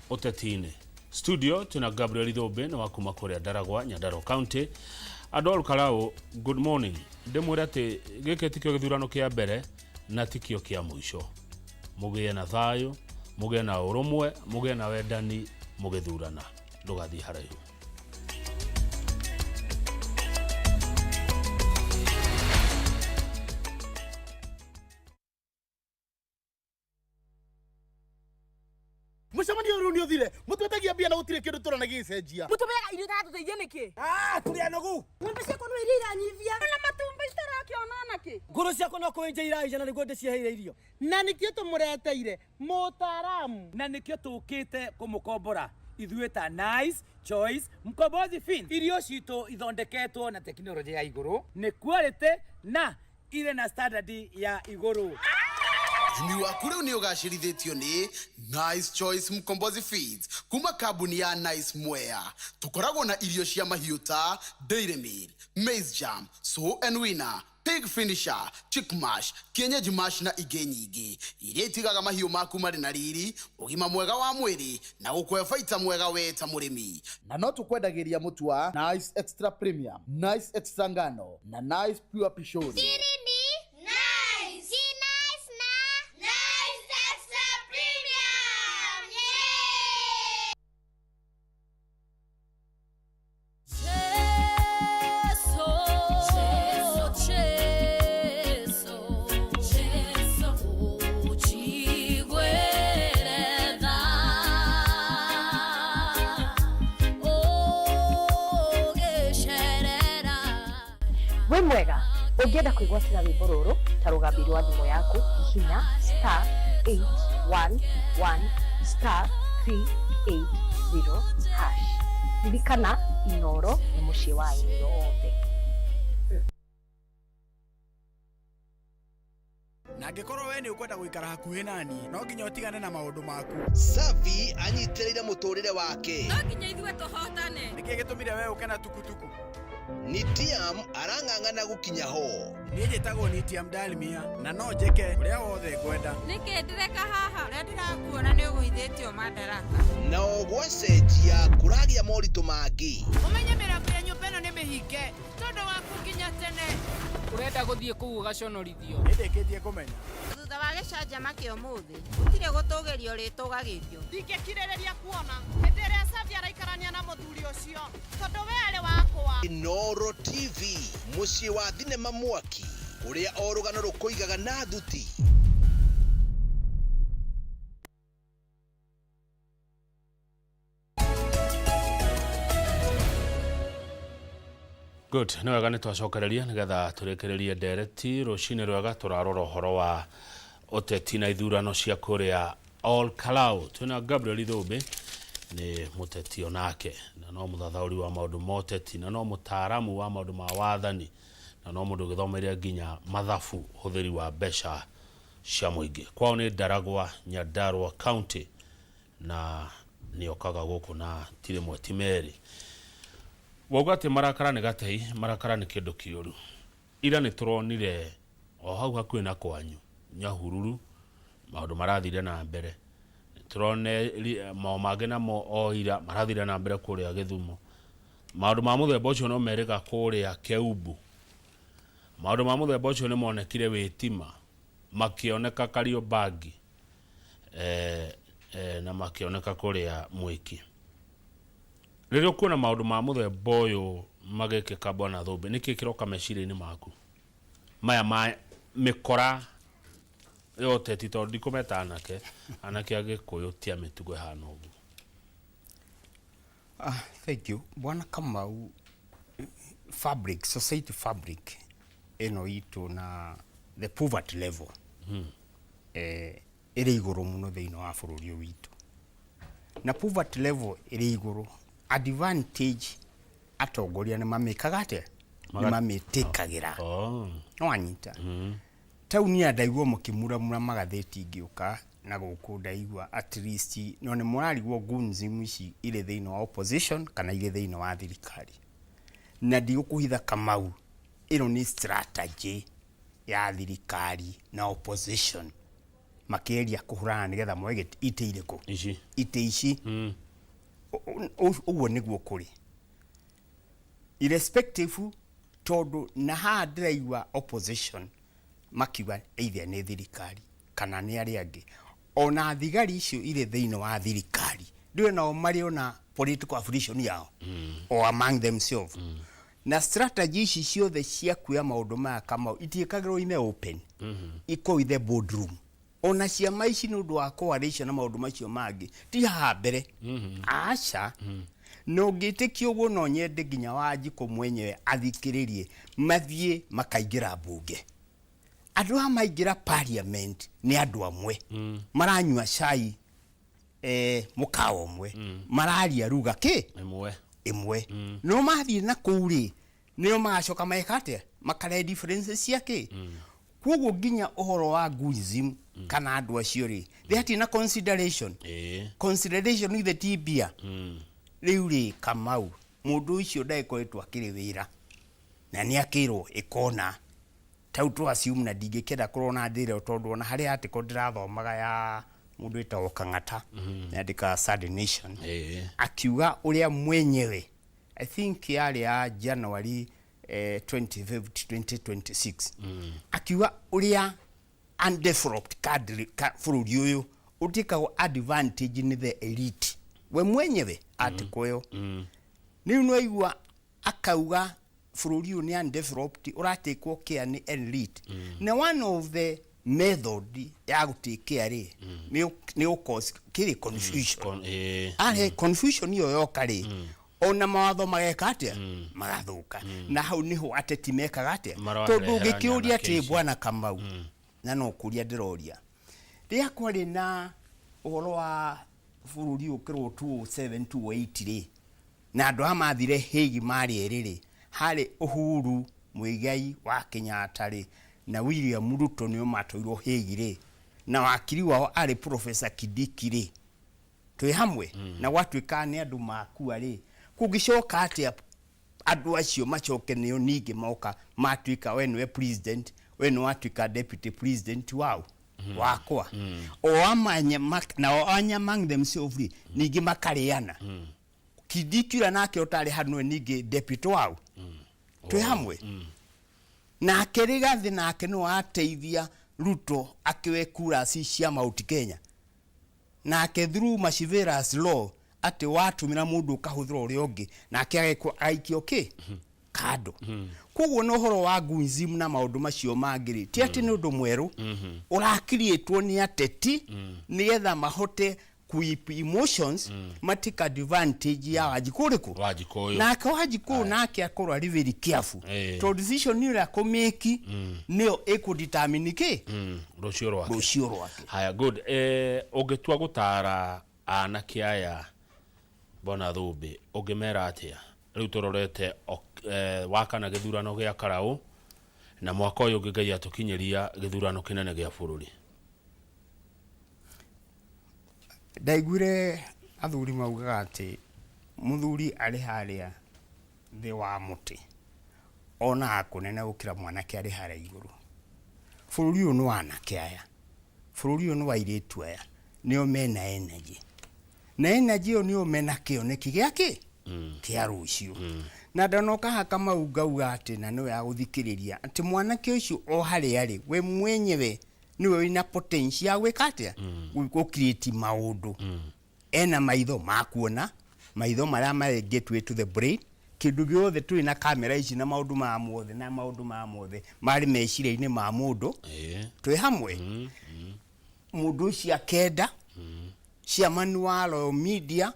ũteti-inĩ. Studio twĩna Gabriel Thũmbĩ nĩ wa kuma kũrĩa Ndaragwa, Nyandarua County. Andũ a Olkalau, good morning. Ndĩmwĩre atĩ gĩkĩ tikĩo gĩthurano kĩa mbere na tikĩo kĩa mũico. Mũgĩe na thayũ, mũgĩe na ũrũmwe, mũgĩe na wendani mũgĩthurana. Ndũgathiĩ haraihu. Mũcemanio ũyũ rĩu nĩ ũthire, mũtwetagia mbia na gũtirĩ kĩndũ tũrona gĩgĩcenjia. Mũtũmĩraga irio itaratũteithia nĩkĩ? Ah, tũrĩ anogu. Ng'ombe ciakwa no iria iranyivia. Na matumbĩ citarakĩona nakĩ? Ngũrũ ciakwa no kũenja iraija na nĩguo ndĩciheire irio. Na nĩkĩo tũmũreteire mũtaaramu. Na nĩkĩo tũkĩte kũmũkombora ithuĩ ta Nice Choice Mkombozi Fins. Irio citũ ithondeketwo na tekinoronjĩ ya igũrũ, nĩ quality na irĩ na standard ya igũrũ. Ũrĩmi waku rĩu nĩ ũgacĩrithĩtio nĩ Nice Choice Mkombozi Feeds kuma kambuni ya Nice Mwea. Tũkoragwo na irio cia mahiũ ta Dairy Meal, Maize Jam, Sow and Winner, Pig Finisher, Chick Mash, Kienyeji Mash na ingĩ nyingĩ iria itigaga mahiũ maku marĩ na riri, ũgima mwega wa mwĩrĩ na gũkũhe baita mwega we ta mũrĩmi. Na no tũkwendagĩria mũtu wa Nice Extra Premium, Nice Extra Ngano na Nice Pure Pishori. Siri ni Nice. Si Nice na Nice Extra Premium. Yeah! Wĩ mwega, ũngĩenda kwĩgwatĩra rwĩmbo rũrũ ta rũgambi rwa thimũ yaku, hihinya star 811 star 380 hash. Ririkana Inooro nĩ mũciĩ wa aini othe. Na angĩkorwo we nĩ ũkwenda gũikara hakuhĩ nani, no nginya ũtigane na maũndũ maku. Savi anyitĩrĩire mũtũrĩre wake. No nginya ithuĩ tũhotane. Nĩkĩ gĩtũmire we ũke na tukutuku? Nitiam arang'ang'ana gũkinya ho. Niĩ njĩtagwo Nitiam Dalmia na no njĩke ũrĩa wothe ngwenda. Nĩkĩ ndĩreka haha? Ũrĩa ndĩrakuona nĩ ũgũithĩtio madaraka. Nao gwacenjia kũragĩa moritũ mangĩ. Ũmenye mĩrango ya nyũmba ĩno nĩ mĩhinge tondũ waku nginya tene. Ũrenda gũthiĩ kũu ũgaconorithio. Nĩndĩkĩtie kũmenya. Thutha wa gĩcanjama kĩa ũmũthĩ, gũtirĩ gũtũgĩrio rĩtũgagĩrio. Ndingĩkirĩrĩria kuona hĩndĩ ĩrĩa Savi araikarania na mũthuri ũcio tondũ we arĩ wakwa. Inooro TV, mũciĩ wa thinema mwaki, kũrĩa o rũgano rũkũigaga na thuti. Good, nĩ wega nĩ twacokereria nĩgetha tũrĩkĩrĩrie ndereti rũcinĩ rwega tũrarora ũhoro wa ũteti na ithurano cia kũrĩa Ol Kalou. Twĩna Gabriel Thũmbĩ nĩ mũteti onake na no mũthathaũri wa maũndũ ma ũteti na no mũtaaramu wa maũndũ ma wathani na no mũndũ ũgĩthomeire nginya mathabu ũhũthĩri wa mbeca cia mũingĩ. Kwao nĩ Ndaragwa, Nyandarua County na nĩokaga gũkũ na ti rĩmwe ti merĩ. Wauga atĩ marakara nĩ gatei, marakara nĩ kĩndũ kĩũru. Ira nĩ tũronire o hau hakuhĩ na kwanyu Nyahururu maũndũ marathire na mbere. Nĩ tũrone mao mangĩ namo o ira marathire na mbere kũrĩa Gĩthumo. Maũndũ ma mũthemba ũcio no merĩga kũrĩa Keumbu. Maũndũ ma mũthemba ũcio nĩ monekire Wĩtima, makĩoneka Kariobangi na makĩoneka kũrĩa Mwĩki. Rĩrĩa ũkuona maũndũ ma mũthemba ũyũ magĩkĩka Bwana Thũmbĩ, nĩkĩ kĩroka meciria-inĩ maku? Maya ma mĩkora ya ũteti, tondũ ndikũmeta anake, anake a Gĩkũyũ ti a mĩtugo ĩhana ũguo. Ah, thank you. Bwana Kamau, fabric, society fabric ĩno itũ na the poverty level ĩrĩ igũrũ mũno thĩinĩ wa bũrũri ũyũ witũ. Na poverty level ĩrĩ igũrũ, advantage atongoria nĩ mamĩkaga atĩa? Nĩ mamĩtĩkagĩra. Oh. Nĩ wanyita? Tauni ya ndaigua mũkĩmuramura magathĩti ngĩũka na gũkũ ndaigua at least no nĩ mũrarigwo goons ici irĩ thĩinĩ wa opposition kana irĩ thĩinĩ wa thirikari. Na ndigũkũhitha Kamau, ĩno nĩ strategy ya thirikari na opposition makĩgeria kũhũrana nĩgetha moe itĩ irĩkũ? Ici. Itĩ ici. Ũguo nĩguo kũrĩ. Irrespective, tondũ na haha ndĩraigua opposition makiuga either nĩ thirikari kana nĩ arĩa angĩ, ona thigari icio irĩ thĩinĩ wa thirikari ndiũĩ nao marĩ ona political affiliation yao or among themselves. Na strategy ici ciothe cia kuoya maũndũ maya, Kamau, itiĩkagĩrwo in the open, ikorwo in the boardroom. Ona ciama ici nĩ ũndũ wa coalition na maũndũ macio mangĩ ti haha mbere, aca. Na ũngĩtĩkia ũguo, no nyende nginya Wanjikũ mwenyewe athikĩrĩrie, mathiĩ makaingĩra mbunge. Andũ aya maingĩra parliament nĩ andũ amwe maranyua cai mũkawa ũmwe, mararia ruga kĩ ĩmwe. Ĩmwe. No mathiĩ na kũu rĩ, nĩo magacoka meka atĩa? Makarehe differences cia kĩ. Koguo nginya ũhoro wa goonsism kana andũ acio rĩ, they hatirĩ na consideration. Consideration ithe ti mbia. Rĩu rĩ, Kamau, mũndũ ũcio ndagĩkoretwo akĩrĩ wĩra na nĩ akĩrwo ĩkona tau tũ assume, na ndingĩkĩenda kũrona ndĩre, tondũ ona harĩ article ndĩrathomaga ya mũndũ wĩtagwo Kang'ata, yandĩkaga Sunday Nation, akiuga ũrĩa mwenyewe, I think yarĩ ya January 25 2026, akiuga ũrĩa undeveloped country bũrũri ũyũ ũtĩkagwo advantage nĩ the elite, we mwenyewe article ĩyo. Rĩu nĩwaigua akauga bũrũri ũyũ nĩ undeveloped, ũratekwo care nĩ elite. Na one of the method ya gũtake care rĩ, nĩ gũ kĩrĩ confusion. Ahe confusion ĩyo yoka rĩ, ona mawatho mageka atĩa? Magathũka. Na hau niho ateti mekaga atĩa? Marohererania Tondũ ũngĩkĩũria anake atĩ ici. Bwana Kamau, na no kũria ndĩroria, rĩrĩa kwarĩ na ũhoro wa bũrũri ũkĩrwo 2007 2008 rĩ, na andũ aya mathire Hague marĩ erĩ rĩ, harĩ Uhuru Muigai wa Kenyatta rĩ na William Ruto, nĩo matwairwo Hague rĩ, na wakiri wao arĩ Professor Kindiki rĩ, twĩ hamwe? Na gwatuĩka nĩ andũ makua rĩ, kũngĩcoka atĩa andũ acio macoke nĩo ningĩ moka matuĩka we nĩwe president, we nĩ watuĩka deputy president wao wakwa, o amanye nao anya among themselves rĩ, ningĩ makarĩana. Kindiki ũrĩa nake ũtarĩ hau nĩwe ningĩ deputy wao, twĩ hamwe? Nake Rigathi nake nĩwe wateithia Ruto akĩwe kura cia Mount Kenya, nake through Machivera's law atĩ watũmĩra mũndũ ũkahũthĩra ũrĩa ũngĩ, nake agekwo agaikio kĩ kando. Koguo na ũhoro wa goonsism na maũndũ macio mangĩ rĩ, ti atĩ nĩ ũndũ mwerũ ũrakiriĩtwo nĩ ateti nĩgetha mahote kuip emotions, matake advantage ya Wanjikũ ũrĩkũ? Wanjikũ ũyũ. Nake Wanjikũ nake akorwo arĩ very careful, tondũ decision ĩrĩa akũmĩki nĩyo ĩkũdetermine kĩ? Rũciũ rwake. Rũciũ rwake. Haya, good. Ũngĩtua gũtara anake aya, Bwana Thũmbĩ, ũngĩmera atĩa rĩu tũrorete wakana gĩthurano gĩa karaũ, na mwaka ũyũ ũngĩ Ngai atũkinyĩria gĩthurano kĩnene gĩa bũrũri? Ndaiguire athuri maugaga atĩ mũthuri arĩ harĩa thĩ wa mũtĩ onaga kũnene gũkĩra mwanake arĩ harĩa igũrũ. Bũrũri ũyũ nĩ wa anake aya, bũrũri ũyũ nĩ wa airĩtu aya, nĩo mena energy, na energy ĩyo nĩo mena kĩoneki gĩa kĩ kĩa rũciũ. Na ndanoka haha Kamau ngauga atĩ, na nĩwe agũthikĩrĩria, atĩ mwanake ũcio o harĩa arĩ, we mwenyewe nĩwe wĩna potential ya gwĩka atĩa? Gũ create maũndũ. Ena maitho ma kuona, maitho marĩa marĩ gateway to the brain. Kĩndũ gĩothe tũrĩ na kamera ici na maũndũ maya mothe na maũndũ maya mothe marĩ meciria-inĩ ma mũndũ. Twĩ hamwe. Mũndũ ũcio akenda chairman wa Royal Media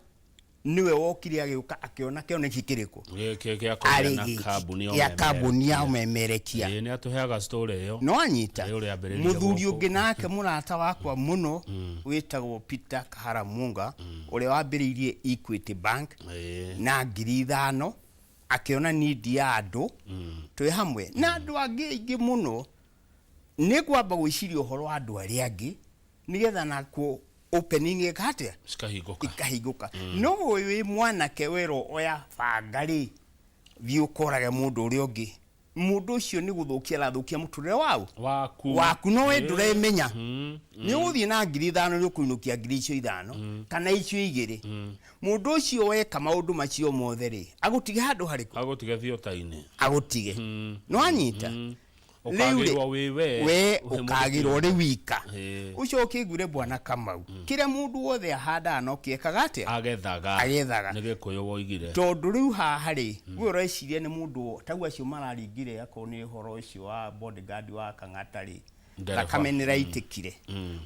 nĩwe wokire agĩũka akĩona kĩoneki kĩrĩkũ. Gĩkĩ gĩa kũgĩa Arĩ na gĩkĩ kambuni ya ya kambuni ya ũmemerekia. Ĩĩ, nĩ atũheaga story ĩyo. No anyita. Ĩĩ, ũrĩa ambĩrĩirie Mũthuri gũkũ. ũngĩ nake mũrata wakwa mũno wĩtagwo Peter Kahara Munga, ũrĩa wambĩrĩirie Equity Bank na 5,000, akĩona need ya andũ. Twĩ hamwe na andũ angĩ aingĩ mũno. Nĩ kwamba gwĩciria ũhoro wa andũ arĩa angĩ nĩgetha nakuo opening ĩka atĩa? Cikahingũka. Ikahingũka. No ũyũ wĩ mwanake werwo oya banga rĩ, thiĩ ũkorage mũndũ ũrĩa ũngĩ, mũndũ ũcio nĩ gũthũkia arathũkia mũtũrĩre waũ? Waku. Waku. No we ndũremenya. Nĩ ũgũthiĩ na 5,000, nĩ ũkũinũkia 5,000 kana icio igĩrĩ. Mũndũ ũcio weka maũndũ macio mothe rĩ, agũtige handũ harĩkũ? Agũtige thiota-inĩ. Agũtige. No anyita. Rĩu rĩ, Ũkagĩrwo wĩ we. We wĩ mũndũ ũkagĩrwo kĩũmbe. ũrĩ wika. Ũcoke ngwĩre, bwana Kamau, kĩrĩa mũndũ wothe ahandaga no kĩekaga atĩa? Agethaga. Agethaga. Nĩ Gĩkũyũ woigire. Tondũ rĩu haha rĩ, we ũreciria nĩ mũndũ tau acio mararingire, akorwo nĩ ũhoro ũcio wa bodyguard wa Kang'ata rĩ, Ndereba. Thakame nĩ raitĩkire.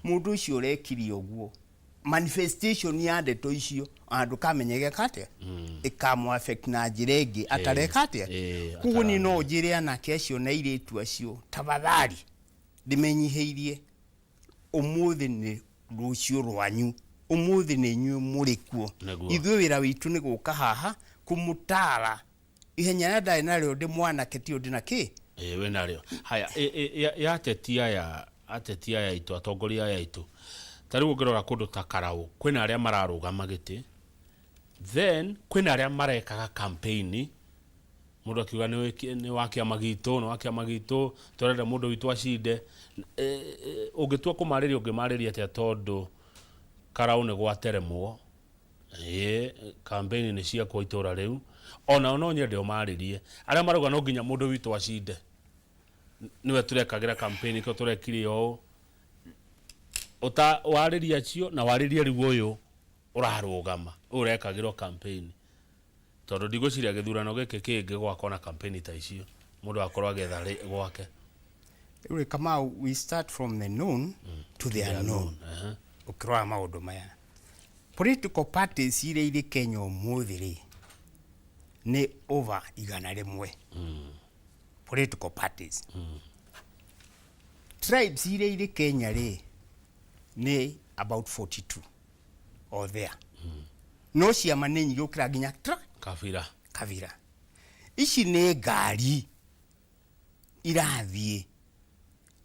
Mũndũ ũcio ũrekire ũguo, manifestation ya ndeto icio ona ndũkamenyegeka atĩa, ĩkamũ affect na njĩra ĩngĩ atareka atĩa. Koguo niĩ no njĩre anake acio na airĩtu acio, tafadhali, ndĩmenyihĩirie, ũmũthĩ nĩ rũciũ rwanyu, ũmũthĩ nĩ inyuĩ mũrĩ kuo. Ithuĩ wĩra witũ nĩ gũka haha kũmũtara ihenya rĩrĩa ndarĩ narĩo ndĩ mwanake tio ndĩ na kĩ. Ĩĩ, wĩ narĩo. Haya, ya ateti aya, ateti aya aitũ, atongoria aya aitũ, ta rĩu ũngĩrora kũndũ ta Karaũ, kwĩna arĩa mararũgama gĩtĩ, then kwĩna arĩa marekaga campaign, mũndũ akiuga nĩ wa kĩama gitũ, nĩ wa kĩama gitũ, tũrenda mũndũ witũ acinde. Ũngĩtua kũmarĩria, ũngĩmarĩria atĩa? Tondũ Karaũ nĩ gwateremwo, ĩĩ, campaign nĩ ciakwo itũra rĩu, onao no nyende ũmarĩrie arĩa marauga no nginya mũndũ witũ acinde, nĩwe tũrekagĩra campaign, kĩo tũrekire ũũ. Ũta warĩria acio na warĩrie rĩu ũyũ ũrarũgama, ũyũ ũrekagĩrwo campaign, tondũ ndigwĩciria gĩthurano gĩkĩ kĩngĩ gwakorwo na campaign ta icio, mũndũ akorwo agĩetha gwake. Rĩu rĩ, Kamau, we start from the known to the unknown. Ũkĩrora maũndũ maya, political parties iria irĩ Kenya ũmũthĩ rĩ, nĩ over 100 political parties. Tribes iria irĩ Kenya rĩ, nĩ about 42 or there. No ciama nĩ nyingĩ gũkĩra nginya kabira. Kabira. Ici nĩ ngari irathiĩ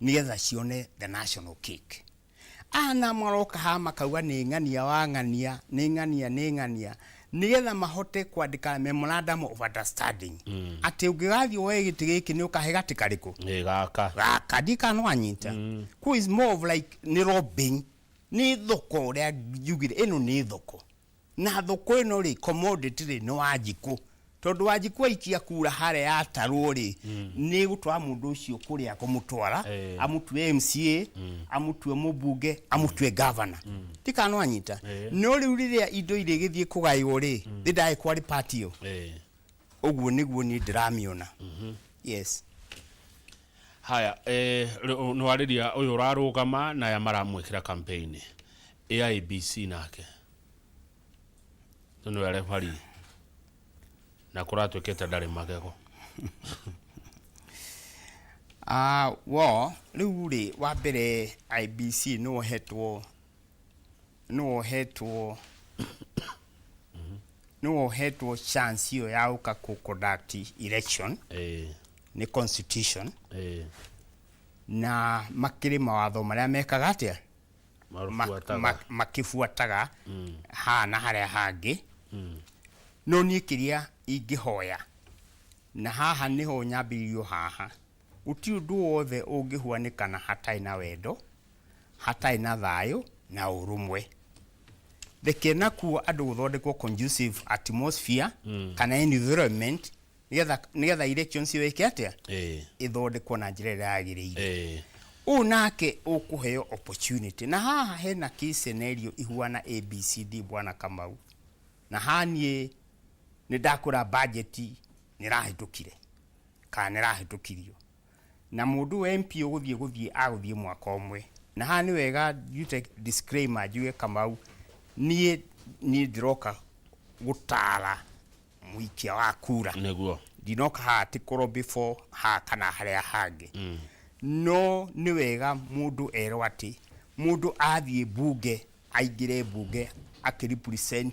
nĩgetha cione the national cake. Ana maroka haha makauga nĩ ng'ania wa ng'ania, nĩ ng'ania, nĩ ng'ania, nĩgetha mahote kwandĩka memorandum of understanding atĩ ũngĩgathiĩ woe gĩtĩ gĩkĩ nĩ ũkahe gatĩ karĩkũ? Ĩ, gaka. Gaka ndikana wanyita. Ku is more of like nĩ lobbying, nĩ thoko. Ũrĩa njugire, ĩno nĩ thoko, na thoko ĩno rĩ, commodity rĩ, nĩ Wanjikũ, tondũ Wanjikũ aikia kura harĩa yatarwo rĩ, nĩ gũtwara mũndũ ũcio kũrĩa kũmũtwara, amũtue MCA, amũtue mũmbunge, amũtue governor. Tikana wanyita? No rĩu rĩrĩa indo irĩgĩthiĩ kũgaywo rĩ, nĩ ndagĩ kwarĩ party ĩyo. Ũguo nĩguo niĩ ndĩramĩona, yes. Haya, nĩ warĩria ũyũ ũrarũgama na aya maramwĩkĩra campaign, AIBC nake to nĩwe referee na kũratuĩkĩte ndarĩ magego. Ah, wo rĩu rĩ, wa mbere IBC nĩ wohetwo chance ĩyo ya gũka kũ conduct election nĩ constitution, na makĩrĩ mawatho marĩa mekaga atĩa? Mabuataga. Makĩbuataga haha na harĩa hangĩ. No niĩ kĩrĩa ingĩhoya, na haha nĩho nyambĩrĩirio, haha gũtirĩ ũndũ wothe ũngĩhuanĩkana hatarĩ na wendo, hatarĩ na thayũ na ũrũmwe. Reke nakuo andũ gũthondekwo conducive atmosphere kana environment nĩgetha elections ĩyo ĩke atĩa? Ĩthondekwo na njĩra ĩrĩa yagĩrĩire. Ũũ nake ũkũheo opportunity, na haha hena case scenario ihuana ABCD, bwana Kamau, na haha niĩ nĩ ndakũra budget. Nĩ ĩrahĩtũkire kana nĩ ĩrahĩtũkirio na mũndũ wa MP ũgũthiĩ gũthiĩ agũthiĩ mwaka ũmwe. Na haha nĩ wega njute disclaimer, njuge Kamau, niĩ ndĩroka gũtara mũikia wa kura. Ndinoka haha atĩ kũro before haha kana harĩa hangĩ. No nĩ wega mũndũ erwo atĩ mũndũ athiĩ bunge, aingĩre bunge akĩrepresent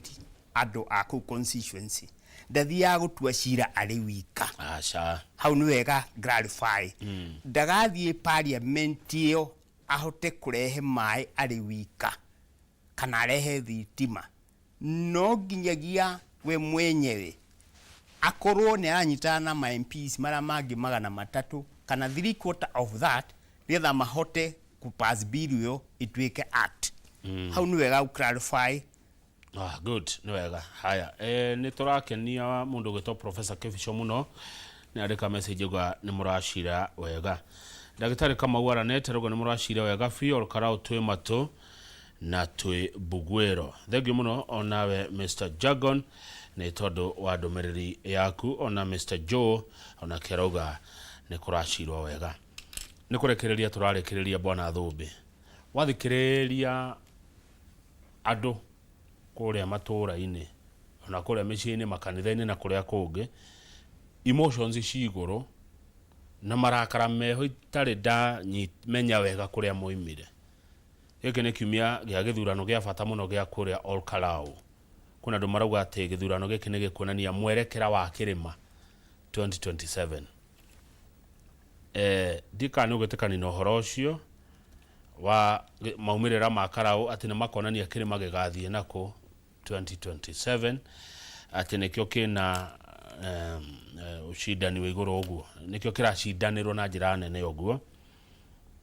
andũ a kũu constituency, ndathiaga gũtua cira arĩ wika. Aca. Hau nĩ wega clarify. Ndagathiĩ parliament ĩyo ahote kũrehe maĩ arĩ wika kana arehe thitima. No nginyagia we mwenyewe akorwo nĩ aranyitana na ma MPs marĩa mangĩ 300 kana 3/4 of that, nĩgetha mahote kũpass bill ĩyo ĩtuĩke act. Hau nĩ wega clarify. Ah, good, nĩ wega. Haya, nĩ tũrakenia mũndũ ũgwĩtwo Professor Kibicho mũno, nĩ andĩka message auga nĩ mũracira wega. Ndagĩtarĩ Kamau Aranete arauga nĩ mũracira wega biũ, Olkarau twĩ matũ na twĩ mbuguĩro. Thengiũ mũno onawe Mr Jagon nĩ tondũ wa ndũmĩrĩri yaku. Ona Mr Joe onake arauga nĩ kũracirwo wega. Nĩ kũrekereria tũrarekereria bwana Thũmbĩ. Wathikĩrĩria andũ kũrĩa matũũra-inĩ ona kũrĩa mĩciĩ-inĩ, makanitha-inĩ na kũrĩa kũngĩ, emotions ci igũrũ na marakara meho itarĩ ndamenya wega kũrĩa moimire. Gĩkĩ nĩ kiumia gĩa gĩthurano gĩa bata mũno gĩa kũrĩa Olkalou. Kwĩna andũ marauga atĩ gĩthurano gĩkĩ nĩ gĩkuonania mwerekera wa kĩrĩma 2027. Ndikana nĩ ũgwĩtĩkania na ũhoro ũcio wa maumĩrĩra ma Karau atĩ nĩ makonania kĩrĩma gĩgathiĩ nakũ 2027, atĩ nĩkĩo kĩna ũcindani wa igũrũ ũguo, nĩkĩo kĩracindanĩrwo na njĩra nene ũguo.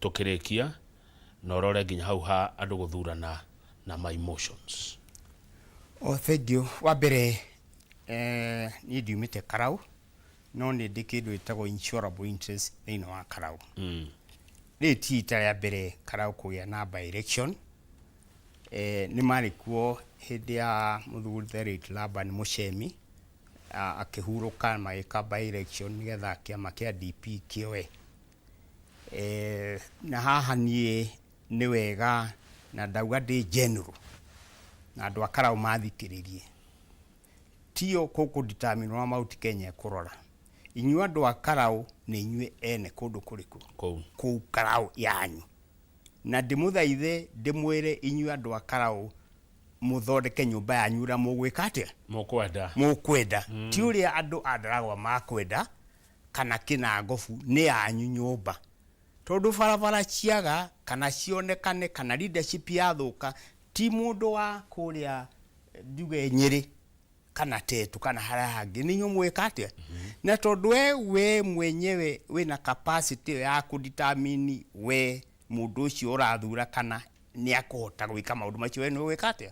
Tũkĩrĩkia na ũrore nginya hau ha andũ gũthurana na my emotions. Oh, thank you. Wa mbere, niĩ ndiumĩte Karau, no nĩ ndĩ kĩndũ gĩtagwo insurable interest thĩinĩ wa Karau. Rĩrĩ ti rita rĩa mbere Karau kũgĩa na by election. Nĩ marĩ kuo hĩndĩ ya mũthuri the late Laban Muchemi, akĩhurũka magĩka by election nĩgetha kĩama kĩa DP kĩoe. Na haha niĩ nĩ wega na ndauga ndĩ general na andũ a Karau mathikĩrĩrie, tio kũkũ determine wa Mount Kenya kũrora. Inyuĩ andũ a Karau nĩ inyuĩ ene kũndũ kũrĩkũ? Kũu. Kũu Karau yanyu. Na ndĩmũthaithe ndĩmwĩre inyuĩ andũ a Karau mũthondeke nyũmba yanyu ũrĩa mũgwĩka atĩa? Mũkwenda. Mũkwenda. Ti ũrĩa andũ a Ndaragwa makwenda kana Kĩnangobu, nĩ yanyu nyũmba. Tondũ barabara ciaga kana cionekane kana leadership yathũka, ti mũndũ wa kũrĩa njuge Nyĩrĩ kana Tetu kana harĩa hangĩ, nĩ inyuĩ mũgwĩka atĩa? Na tondũ we mwenyewe wĩna capacity ĩyo ya kũdetermine we mũndũ ũcio ũrathura kana nĩ akũhota gwĩka maũndũ macio, we nĩwe ũgwĩka atĩa?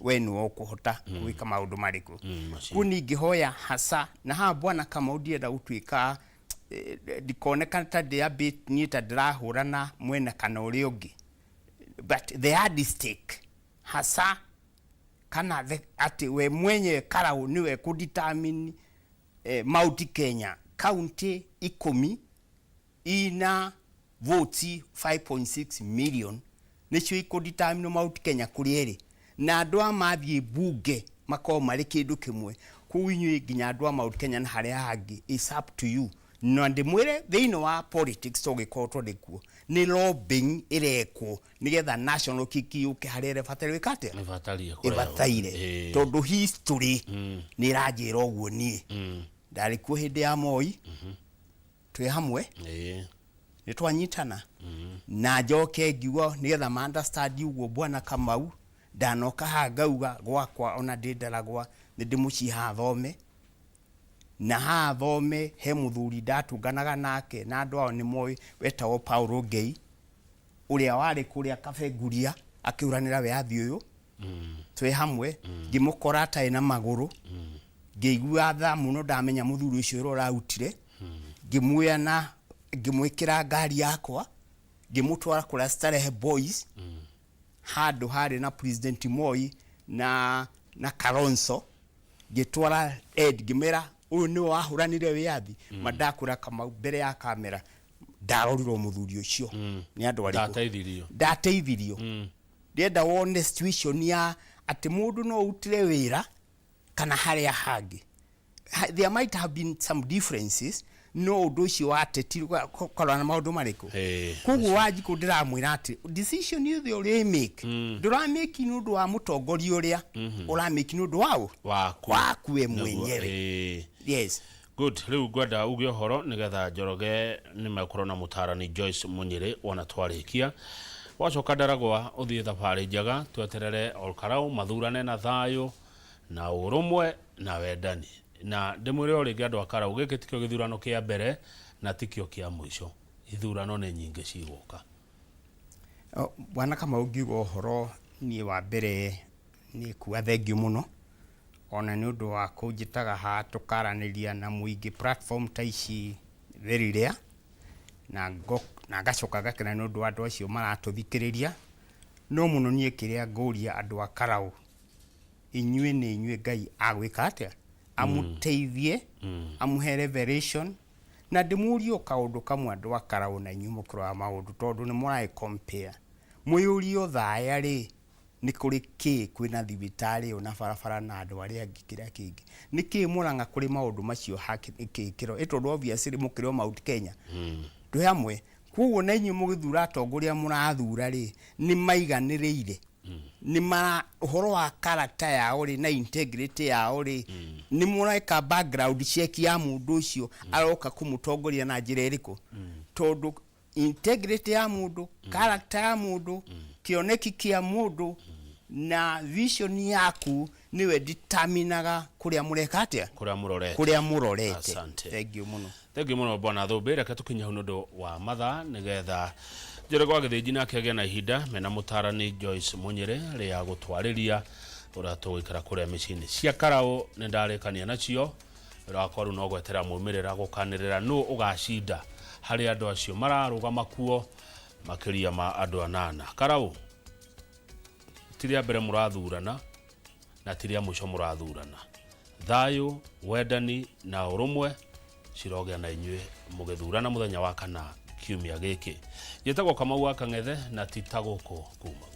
We nĩwe ũkũhota gwĩka maũndũ marĩkũ? Macio. Kũu ningĩhoya hasa na haha bwana Kamau, ndienda gũtuĩka ndikoneka ta ndĩ a bit niĩ ta ndĩrahũrana mwena kana ũrĩa ũngĩ, but the yardstick hasa kana atĩ we mwenyewe Karau nĩwe kũdetermine Mount Kenya county 10 ina votes 5.6 million nĩcio ikũdetermine Mount Kenya kũrĩa ĩrĩ, na andũ a mathiĩ bunge makorwo marĩ kĩndũ kĩmwe. Kũu inyuĩ nginya andũ a Mount Kenya na harĩa hangĩ, is up to you. Na ndĩmwĩre thĩinĩ wa politics tũngĩkorwo tũrĩ kuo nĩ lobbying ĩrekwo nĩgetha national kiki yũke harĩa ĩrebataire gwĩka atĩa? Ĩbataire kũrehwo. Ĩbataire. Tondũ history nĩ ĩranjĩra ũguo. Niĩ ndarĩ kuo hĩndĩ ya Moi, twĩ hamwe, nĩ twanyitana na njoke ngiuga nĩgetha ma understand ũguo. Bwana Kamau, ndanoka haha ngauga gwakwa ona ndĩ Ndaragwa nĩ ndĩmũciĩ haha thome, na haha thome he mũthuri ndatũnganaga nake na andũ ao nĩ moĩ, wetagwo Paulo Ngei, ũrĩa warĩ kũrĩa Kabenguria akĩũranĩra wĩyathi ũyũ. Twĩ hamwe, ngĩmũkora atarĩ na magũrũ, ngĩigua tha mũno ndamenya mũthuri ũcio ũrĩa ũrarutire. Ngĩmuoya na ngĩmwĩkĩra ngari yakwa, ngĩmũtwara kũrĩa Starehe Boys, handũ harĩ na President Moi na Kalonzo. Ngĩtwara Ed, ngĩmwĩra Ũyũ nĩwe wahũranire wĩyathi. Ma ndakwĩra Kamau, mbere ya kamera ndarorirwo mũthuri ũcio nĩ andũ arĩkũ. Ndateithirio. Ndateithirio. Ndĩrenda wone situation ya atĩ mũndũ no ũrutire wĩra kana harĩa hangĩ. There might have been some differences, no ũndũ ũcio wa ateti korwo na maũndũ marĩkũ. Koguo Wanjikũ ndĩramwĩra atĩ decision yothe ũrĩ make, ndũramake nĩ ũndũ wa mũtongoria ũrĩa ũramake, nĩ ũndũ waũ? Waku. Waku we mwenyewe. Yes. Good. Rĩu ngwenda uge ũhoro nĩgetha Njoroge nĩ mekorwo na mũtarani Joyce Mũnyĩrĩ wona twarĩkia. Wacoka Ndaragwa, ũthiĩ thabarĩ njega, tweterere Olkarau mathurane na thayũ na ũrũmwe na wendani. Na ndĩmwĩre o rĩngĩ, andũ a Karau, gĩkĩ tikĩo gĩthurano kĩa mbere na tikĩo kĩa mũico. Ithurano nĩ nyingĩ cigũka. O, Bwana Kamau, ngiuga ũhoro niĩ wa mbere nĩ kuga thengiũ mũno ona nĩ ũndũ wa kũnjĩtaga haha tũkaranĩria na mũingĩ, platform ta ici very rare, na ngacoka ngakena nĩ ũndũ wa andũ acio maratũthikĩrĩria. No mũno niĩ kĩrĩa ngũria andũ a Karau, inyuĩ nĩ inyuĩ Ngai agwĩka atĩa amũteithie, amũhe revelation. Na ndĩmũrie o kaũndũ kamwe, andũ a Karau, na inyuĩ mũkĩroraga maũndũ tondũ nĩ mũraĩ compare, mwĩyũrie Othaya rĩ, nĩ kũrĩ kĩ kwĩna thibitarĩ ĩyo na barabara na andũ arĩa angĩ kĩrĩa kĩngĩ nĩ kĩ Mũrang'a kũrĩ maũndũ macio nĩ kĩ kĩro ĩ, tondũ obviously mũkĩrĩ o Mount Kenya twĩ hamwe. Koguo na inyuĩ mũgĩthura atongoria mũrathura rĩ, nĩ maiganĩrĩire, nĩ mara ũhoro wa character yao rĩ na integrity yao rĩ, nĩ mũreka background check ya mũndũ ũcio aroka kũmũtongoria na njĩra ĩrĩkũ? Tondũ integrity ya mũndũ, character ya mũndũ, kĩoneki kĩa mũndũ na vision yaku nĩwe determinaga kũrĩa mũreka atĩa. Kũrĩa mũrorete. Kũrĩa mũrorete. Asante. Thank you mũno. Thengiũ mũno, bwana Thũmbĩ. Reke tũkinye hau nĩ ũndũ wa mathaa, nĩgetha Njoroge wa Gĩthĩnji nake agĩe na ihinda mena mũtarani Joyce Mũnyĩrĩ rĩa gũtwarĩria ũrĩa tũgũikara kũrĩa mĩciĩ-inĩ cia Karaũ. Nĩ ndarĩkania nacio. Wĩra wakwa rĩu no gweterera maumĩrĩra, gũkanĩrĩra nũ ũgacinda harĩ andũ acio mararũgama kuo makĩria ma andũ anana. Karaũ, ti rĩa mbere mũrathurana na ti rĩa mũico mũrathurana. Thayũ, wendani na ũrũmwe cirogĩa na inyuĩ mũgĩthurana mũthenya wa kana kiumia gĩkĩ. Njĩtagwo Kamau wa Kang'ethe, na ti ta gũkũ kumagwo.